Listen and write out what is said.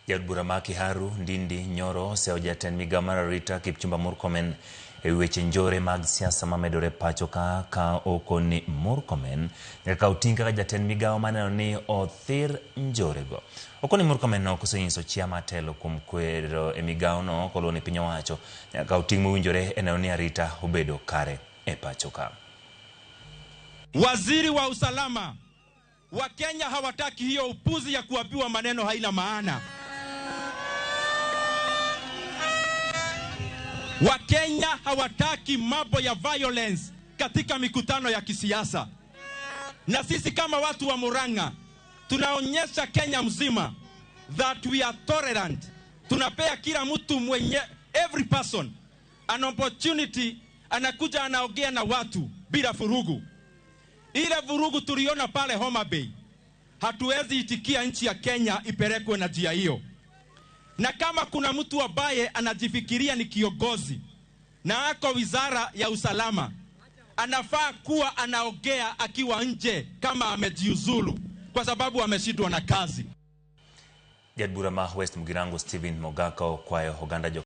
Jaod bura ma Kiharu, Ndindi Nyoro oseyo jatend migao mar arita Kipchumba Murkomen e wi weche njore mag siasa mamedore pacho ka ka okoni Murkomen nyaka kaw ting' kaka jatend migao maneno ni othir njorego. Okoni Murkomen ok osenyiso chia mar telo kuom kwero e migao no koluwo ni piny owacho nyaka kaw ting' mowinjore e neno ni arita obedo kare e pacho ka. Waziri wa usalama Wakenya hawataki hiyo upuzi ya kuambiwa maneno haina maana. Wakenya hawataki mambo ya violence katika mikutano ya kisiasa, na sisi kama watu wa Murang'a tunaonyesha Kenya mzima that we are tolerant. Tunapea kila mtu mwenye, every person an opportunity, anakuja anaongea na watu bila furugu. Ile vurugu tuliona pale Homa Bay, hatuwezi itikia nchi ya Kenya ipelekwe na njia hiyo. Na kama kuna mtu ambaye anajifikiria ni kiongozi na ako wizara ya usalama, anafaa kuwa anaongea akiwa nje kama amejiuzulu, kwa sababu ameshindwa na kazi. Jaod bura ma West Mugirango Stephen Mogaka okwayo oganda jo